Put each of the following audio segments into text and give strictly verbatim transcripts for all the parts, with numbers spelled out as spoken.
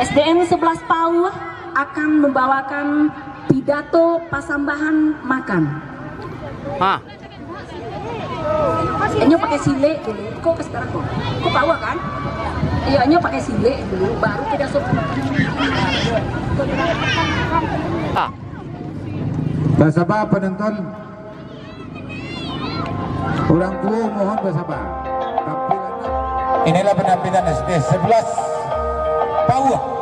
S D M sebelas Pauh akan membawakan pidato pasambahan makan. Ha. Inyo pakai silek dulu. Kok ke sekarang kok? Kok Pauh kan? Iya, inyo pakai silek dulu, baru pidato. Ha. Basaba penonton. Urang tuo mohon basaba. Tampilan. Inilah penampilan S D sebelas Pauh.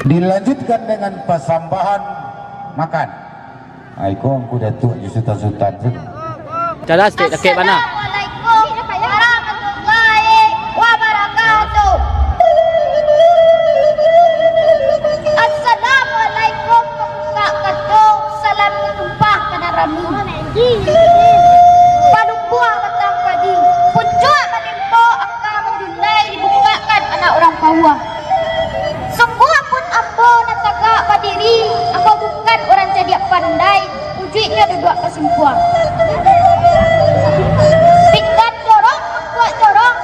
Dilanjutkan dengan pasambahan makan. Ai, ko angku Datuak jo Sutan-Sutan tu. Cadas, tek, dakek bana. Assalamualaikum warahmatullahi wabarakatuh. Assalamualaikum, pambuka kato, salam tumpah ka nan rami. Palubuah batang padi, puncuak manimpo angka manjulai, dibukakan anak urang Pauh. Sungguah pun ambo nan tagak badiri, ambo bukan urang cadiak pandai, ujuiknyo duduak basimpuang. Pinggan jorong, mangkuak jorong,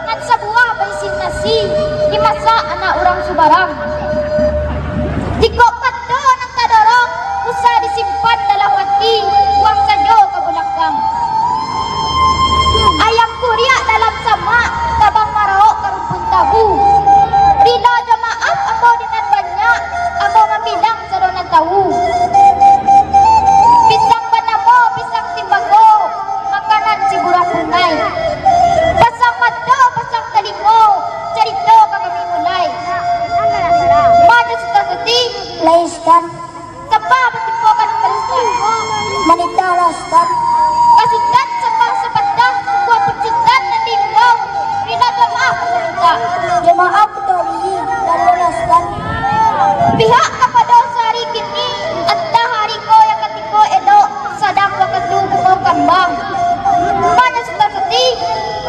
nan sabuah baisi nasi, dimasak anak urang subarang. Jikok kato nan tadorong, usah disimpan dalam ati, buang sajo ka balakang. Ayam kuriak dalam samak, kabang maraok ka rumpun tabu. Rila jo maaf ambo di nan banyak, ambo mambilang sado nan tahu. Pisang banamo pisang timbago, makanan si buruang punai. Pasang mato, pasang talingo, carito ka kami mulai. Mano Sutan Suti? Lai, Sutan. Sambah batimbo ka Sutan. Manitahlah, Sutan. Ka Sutan sambah sapatah, sungguah pun Sutan nan diimbau, rila jo maaf mamintak. Jo maaf, Sutan. Lalulah, Sutan. Pihak kapado sahari kini, antah hari ko yang katiko elok, sadang wakatu bungo kambang. Mano Sutan Suti?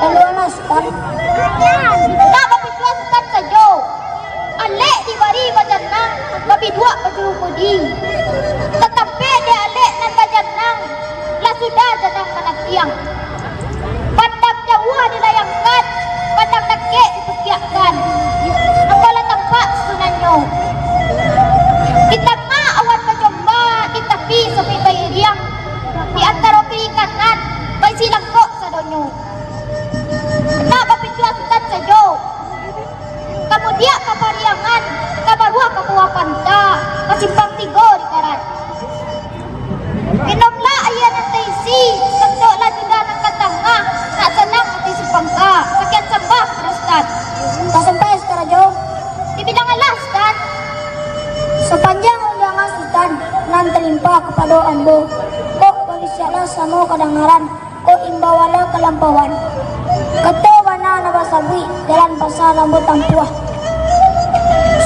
Lalulah, Sutan. Nak bapituah Sutan sajo. Alek dibari bajanang, babiduak bajuru budi. Tatampek dek alek nan bajanang, lah sudah janang manantiang. Pandang jauah dilayangkan, pandang dakek dipukiakkan. Ambo lah tampak susunannyo. Di tangah awan bajombak, di tapi sapi bairiang, di antaro kiri kanan, baisi langkok sadonyo. Nak bapituah Sutan sajo. Kamudiak ka Pariangan, ka baruah ka Buah Pantak, ka Simpang Tigo di Karat. Minumlah aia nan taisi, tantoklah judah nan ka tangah, nak sanang ati si pangka. Sakian sambah, Sutan. Lah sampai, Sutan Rajo? Dibilang alah, Sutan. Sapanjang rundiangan Sutan nan talimpah kapado ambo, kok babisiaklah samo kadangaran, kok imbauanlah kalampauan. Kato bana nan basabuik, jalan pasa nan batampuah.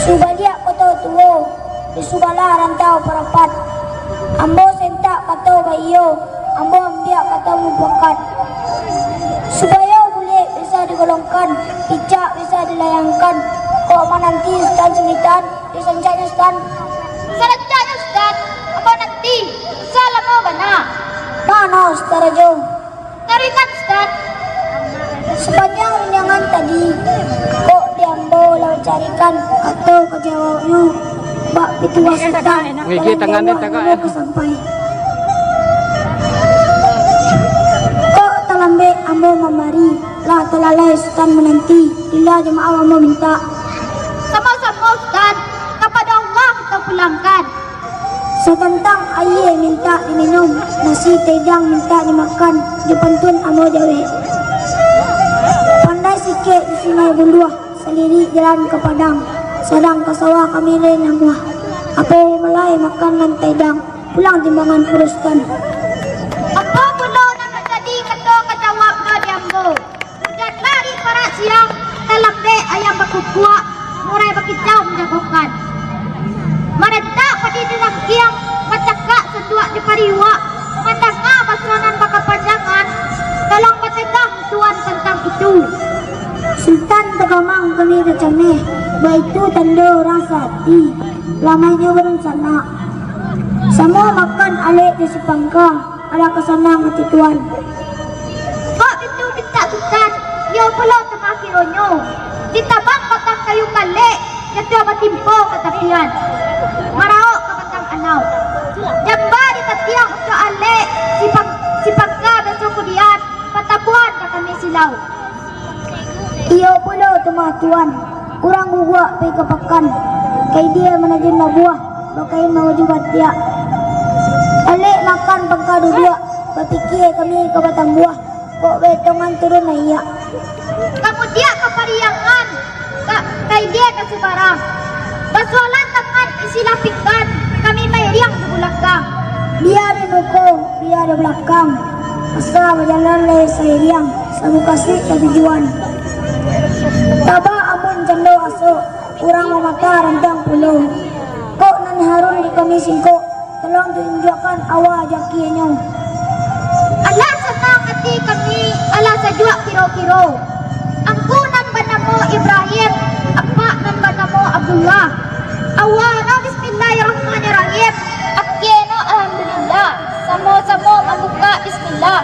Subaliak koto tuo, di subalah rantau parapat. Ambo sentak kato baiyo, ambo ambiak kato mupakat. Supayo bulek bisa digolongkan, picak bisa dilayangkan, kok mananti Sutan Sulitan, di sancaknyo Sutan. Sarancaknyo Sutan, ambo nanti, usah lamo bana. Mano, Sutan Rajo? Taruihkan, Sutan. Sapanjang rundiangan tadi, kok di ambo lah mancarikan kato ka jawabnyo, bak pituah Sutan, Ngigi tangan dia tagak, ya. Ka sampai. Kok talambek ambo mamari, lah talalai Sutan mananti, rila jo maaf ambo mintak. Samo-samo, Sutan, kapado Allah kito pulangkan. Satantang aia mintak diminum, nasi taidang mintak dimakan, jo pantun ambo jawek. Pandai sikek di Sungai Buluah, salirik jalan ka Padang, sadang ka sawah kami lai namuah. Apo malai makan nan taidang, pulang timbangan uruskan. Apo pulo nan manjadi kato ka jawab nan di ambo? Ujan lari parak siang, talambek ayam bakukuak, murai bakicau manjagokan. Marentak padi di rangkiang, macakak sanduak di pariuak, mandanga baso nan bakapanjangan, tolong batanyo tuan tantang itu. Sultan tagamang kami tacameh, baitu tando urang sahati, lamahnyo baransanak. Samo makan alek di sipangka, alah ka sanang ati tuan. Kok pintu pintak Sultan, iyo pulo tamakironyo. Ditabang batang kayu kalek, jatuah batimpo ka tapian. Maraok ka batang anau. Jamba ditatiang untuak alek, sipang-, sipangka baso kudian, patabuhan ka kami silau. Iyo pulo tu mah tuan, urang guguak pai ka pakan, ka idea manajun babuah, bakain mangaju batiak. Alek makan pangka duduak, bapikia kami ka batambuah, kok baetongan turun naiak. Ka mudiak ka Pariangan, ka, ka idea ka Subarang. Basualan tangan isilah pinggan, kami mairiang di bulakang. Bia di muko, bia di balakang, asa bajalan lai sairiang, samukasuik satujuan. Taba amun cando asok, urang mamata rantang pulo. Kok nan harun di kami singkok, tolong tunjuakkan awa jakianyo. Alah sanang ati kami, alah sajuak kiro-kiro. Angku nan banamo Ibrahim, apak nan banamo Abdullah. Awalnyo bismillahirrahmanirrahim, akhirnyo alhamdulillah. Samo-samo mambukak bismillah.